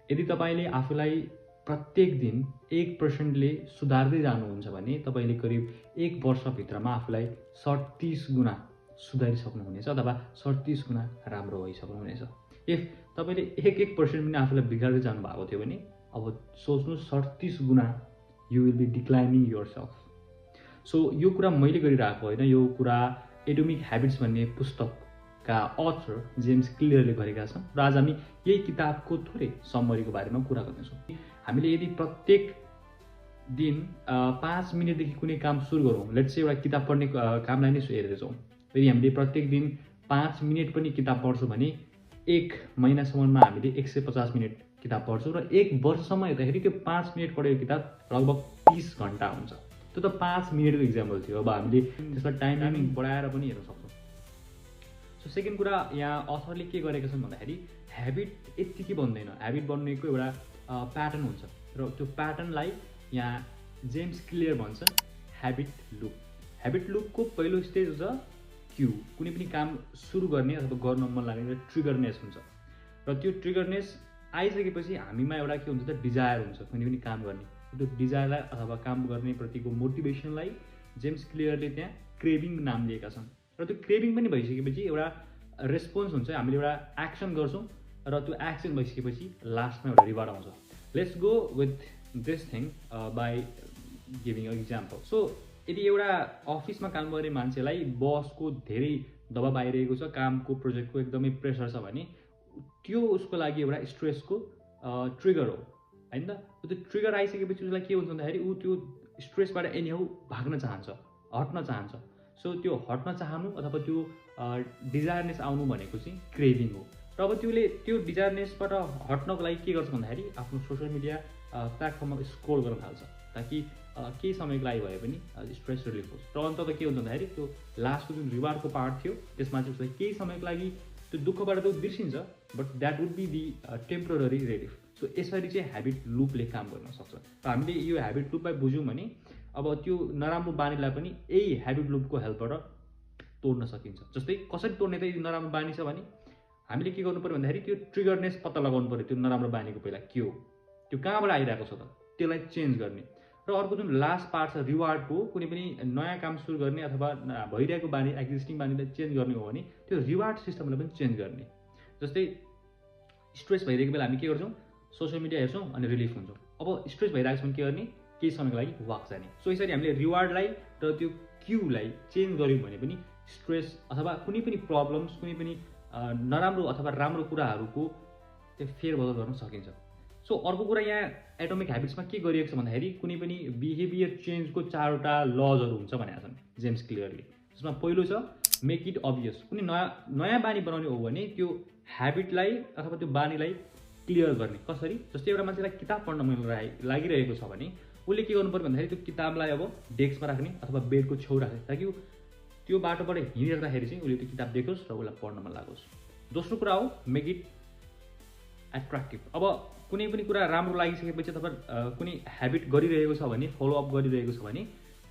यदि तपाईले आफूलाई प्रत्येक दिन 1% ले सुधार्दै जानुहुन्छ भने तपाईले करिब 1 वर्षभित्रमा आफूलाई 37 गुणा सुधारिसक्नुहुनेछ अथवा 37 गुणा राम्रो भइसक्नुहुनेछ। इफ तपाईले 1% पनि आफूलाई बिगार्दै जानु भएको थियो भने अब सोच्नुहोस् 37 गुणा you will be declining yourself. So यो कुरा मैले गरिरहेको होइन, यो कुरा एटोमिक ह्याबिट्स भन्ने पुस्तकका अथर जेम्स क्लियरले गरेका छन् र आज हामी यही किताबको थोरै समरीको बारेमा कुरा गर्नेछौँ। हामीले यदि प्रत्येक दिन 5 मिनटदेखि कुनै काम सुरु गरौँ, लेट्स से एउटा किताब पढ्ने कामलाई नै हेरेर जाउँ। यदि हामीले प्रत्येक दिन 5 मिनट पनि किताब पढ्छौँ भने 1 महिनासम्ममा हामीले 150 मिनट किताब पढ्छौँ र 1 वर्षसम्म हेर्दाखेरि त्यो 5 मिनट पढेको किताब लगभग 30 घन्टा हुन्छ। त्यो त 5 मिनटको इक्जाम्पल थियो। अब हामीले त्यसलाई टाइमिङ बढाएर पनि हेर्न सक्छौँ। सो सेकेन्ड कुरा, यहाँ अथरले के गरेका छन् भन्दाखेरि ह्याबिट यत्तिकै बन्दैन, ह्याबिट बन्नेको एउटा प्याटर्न हुन्छ र त्यो प्याटर्नलाई यहाँ जेम्स क्लियर भन्छ ह्याबिट लुप। ह्याबिट लुपको पहिलो स्टेज हुन्छ क्यु, कुनै पनि काम सुरु गर्ने अथवा गर्न मन लाग्ने ट्रिगरनेस हुन्छ र त्यो ट्रिगरनेस आइसकेपछि हामीमा एउटा के हुन्छ त डिजायर हुन्छ कुनै पनि काम गर्ने। त्यो डिजायरलाई अथवा काम गर्ने प्रतिको मोटिभेसनलाई जेम्स क्लियरले त्यहाँ क्रेभिङ नाम दिएका छन् र त्यो क्रेभिङ पनि भइसकेपछि एउटा रेस्पोन्स हुन्छ, हामीले एउटा एक्सन गर्छौँ र त्यो एक्सन भइसकेपछि लास्टमा एउटा रिवार्ड आउँछ। Let's go with this thing by giving a example. So यदि एउटा अफिसमा काम गर्ने मान्छेलाई बसको धेरै दबाब आइरहेको छ, कामको प्रोजेक्टको एकदमै प्रेसर छ भने त्यो उसको लागि एउटा स्ट्रेसको ट्रिगर हो होइन त। त्यो ट्रिगर आइसकेपछि उसलाई के हुन्छ भन्दाखेरि ऊ त्यो स्ट्रेसबाट एनीहाउ भाग्न चाहन्छ, हट्न चाहन्छ। सो त्यो हट्न चाहनु अथवा त्यो डिजायरनेस आउनु भनेको चाहिँ क्रेभिङ हो। र अब त्यो डिजायरनेसबाट हट्नको लागि के गर्छ भन्दाखेरि आफ्नो सोसियल मिडिया प्लेटफर्ममा स्क्रोल गर्न थाल्छ ताकि केही समयको लागि भए पनि स्ट्रेस रिलिफ होस्। र अन्त त के हुन्छ भन्दाखेरि त्यो लास्टको जुन रिवार्डको पार्ट थियो त्यसमा चाहिँ उसलाई केही समयको लागि त्यो दुःखबाट त बिर्सिन्छ, but that would be the temporary relief. So यसरी चाहिँ ह्याबिट लुपले काम गर्न सक्छ। र हामीले यो ह्याबिट लुपलाई बुझ्यौँ भने अब त्यो नराम्रो बानीलाई पनि यही ह्याबिट लुपको हेल्पबाट तोड्न सकिन्छ। जस्तै कसरी तोड्ने त, यदि नराम्रो बानी छ भने हामीले के गर्नु पऱ्यो भन्दाखेरि त्यो ट्रिगरनेस पत्ता लगाउनु पऱ्यो, त्यो नराम्रो बानीको पहिला के हो, त्यो कहाँबाट आइरहेको छ त, त्यसलाई चेन्ज गर्ने। र अर्को जुन लास्ट पार्ट छ रिवार्डको, कुनै पनि नयाँ काम सुरु गर्ने अथवा भइरहेको बानी एक्जिस्टिङ बानीलाई चेन्ज गर्ने हो भने त्यो रिवार्ड सिस्टमलाई पनि चेन्ज गर्ने। जस्तै स्ट्रेस भइरहेको बेला हामी के गर्छौँ, सोसियल मिडिया हेर्छौँ अनि रिलिफ हुन्छौँ। अब स्ट्रेस भइरहेको छ भने के गर्ने, केही समयको लागि वाक जाने। सो यसरी हामीले रिवार्डलाई र त्यो क्युलाई चेन्ज गऱ्यौँ भने पनि स्ट्रेस अथवा कुनै पनि प्रब्लम्स, कुनै पनि नराम्रो अथवा राम्रो कुराहरूको त्यो फेरबदल गर्न सकिन्छ। सो अर्को कुरा यहाँ एटोमिक ह्याबिट्समा के गरिएको छ भन्दाखेरि कुनै पनि बिहेभियर चेन्जको 4वटा लजहरू हुन्छ भनेका छन् जेम्स क्लियरले। जसमा पहिलो छ मेक इट अभियस। कुनै नयाँ बानी बनाउने हो भने त्यो ह्याबिटलाई अथवा त्यो बानीलाई क्लियर गर्ने। कसरी? जस्तै एउटा मान्छेलाई किताब पढ्न मन लागिरहेको छ भने उसले के गर्नु पर्यो भन्दाखेरि त्यो किताबलाई अब डेस्कमा राख्ने अथवा बेडको छेउ राख्ने ताकि त्यो बाटोबाट हिँडिरहँदाखेरि चाहिँ उसले त्यो किताब देखोस् र उसलाई पढ्न मन लागोस्। दोस्रो कुरा हो मेक इट एट्र्याक्टिभ। अब कुनै पनि कुरा राम्रो लागिसकेपछि अथवा कुनै ह्याबिट गरिरहेको छ भने, फलोअप गरिरहेको छ भने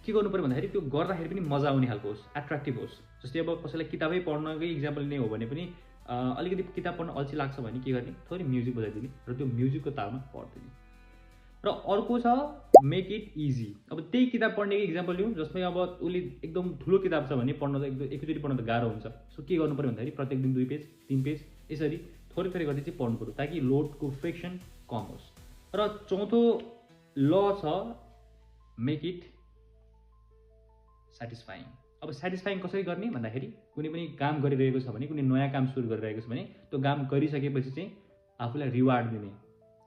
के गर्नु पऱ्यो भन्दाखेरि त्यो गर्दाखेरि पनि मजा आउने खालको होस्, एट्र्याक्टिभ होस्। जस्तै अब कसैलाई किताबै पढ्नकै इक्जाम्पल लिने हो भने पनि अलिकति किताब पढ्न अल्छी लाग्छ भने के गर्ने, थोरै म्युजिक बजाइदिने र त्यो म्युजिकको तालमा पढ्दिने। र अर्को छ मेक इट इजी। अब त्यही किताब पढ्नेकै इक्जाम्पल लिउँ। जस्तै अब उसले एकदम ठुलो किताब छ भने पढ्न त एकैचोटि पढ्न त गाह्रो हुन्छ। सो के गर्नु पऱ्यो भन्दाखेरि प्रत्येक दिन 2 पेज 3 पेज यसरी थोरै थोरै गर्दै चाहिँ पढ्नु पऱ्यो ताकि लोडको फ्रिक्सन कम होस्। र चौथो ल छ मेक इट सेटिस्फाइङ। अब सेटिस्फाइङ कसरी गर्ने भन्दाखेरि कुनै पनि काम गरिरहेको छ भने, कुनै नयाँ काम सुरु गरिरहेको छ भने त्यो काम गरिसकेपछि चाहिँ आफूलाई रिवार्ड दिने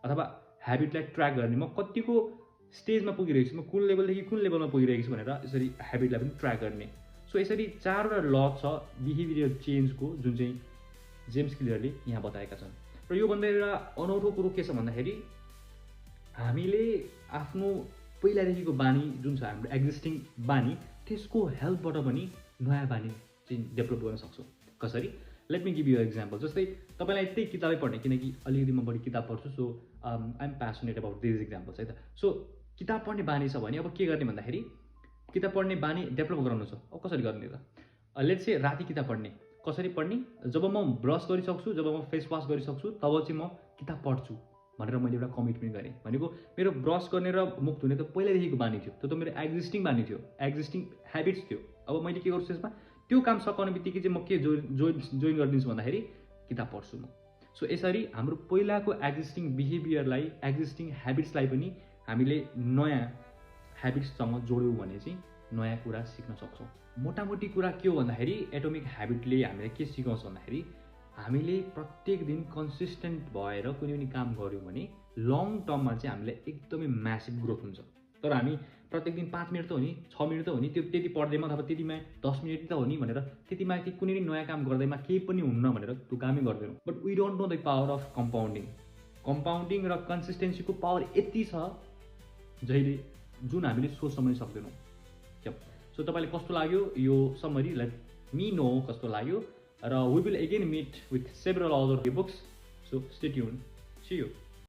अथवा ह्याबिटलाई ट्र्याक गर्ने। म कतिको स्टेजमा पुगिरहेको छु, म कुन लेभलदेखि कुन लेभलमा पुगिरहेको छु भनेर यसरी ह्याबिटलाई पनि ट्र्याक गर्ने। सो यसरी 4वटा ल छ बिहेभियर चेन्जको जुन चाहिँ जेम्स क्लियरले यहाँ बताएका छन्। र योभन्दा एउटा अनौठो कुरो के छ भन्दाखेरि हामीले आफ्नो पहिलादेखिको बानी जुन छ हाम्रो एक्जिस्टिङ बानी त्यसको हेल्पबाट पनि नयाँ बानी चाहिँ डेभलप गर्न सक्छौँ। कसरी? Let me give you example. जस्तै तपाईँलाई त्यही किताबै पढ्ने, किनकि अलिकति म बढी किताब पढ्छु, so I am passionate about these examples है त। सो किताब पढ्ने बानी छ भने अब के गर्ने भन्दाखेरि किताब पढ्ने बानी डेभलप गराउनु छ। अब कसरी गर्ने त? लेट्स से राति किताब पढ्ने। कसरी पढ्ने? जब म ब्रस गरिसक्छु, जब म फेस वास गरिसक्छु तब चाहिँ म किताब पढ्छु भनेर मैले एउटा कमिटमेन्ट गरेँ। भनेको मेरो ब्रस गर्ने र मुख धुने त पहिल्यैदेखिको बानी थियो, त्यो त मेरो एक्जिस्टिङ बानी थियो, एक्जिस्टिङ ह्याबिट्स थियो। अब मैले के गर्छु यसमा, त्यो काम सकाउने बित्तिकै चाहिँ म के जोइन गरिदिन्छु भन्दाखेरि किताब पढ्छु म। सो यसरी हाम्रो पहिलाको एक्जिस्टिङ बिहेभियरलाई, एक्जिस्टिङ ह्याबिट्सलाई पनि हामीले नयाँ ह्याबिट्ससँग जोड्यौँ भने चाहिँ नयाँ कुरा सिक्न सक्छौँ। मोटामोटी कुरा के हो भन्दाखेरि एटोमिक ह्याबिटले हामीलाई के सिकाउँछ भन्दाखेरि हामीले प्रत्येक दिन कन्सिस्टेन्ट भएर कुनै पनि काम गऱ्यौँ भने लङ टर्ममा चाहिँ हामीलाई एकदमै म्यासिभ ग्रोथ हुन्छ। तर हामी प्रत्येक दिन 5 मिनट त हो नि, 6 मिनट त हो नि, त्यो त्यति पढ्दैमा अथवा त्यतिमा 10 मिनट त हो नि भनेर त्यतिमा कुनै पनि नयाँ काम गर्दैमा केही पनि हुन्न भनेर त्यो कामै गर्दैनौँ। But we don't know the power of compounding र कन्सिस्टेन्सीको पावर यति छ जुन हामीले सोच समझ्न सक्दैनौँ। सो तपाईँलाई कस्तो लाग्यो यो समरी, लेट मी नो कस्तो लाग्यो। र we will again meet with several other books, so stay tuned, see you.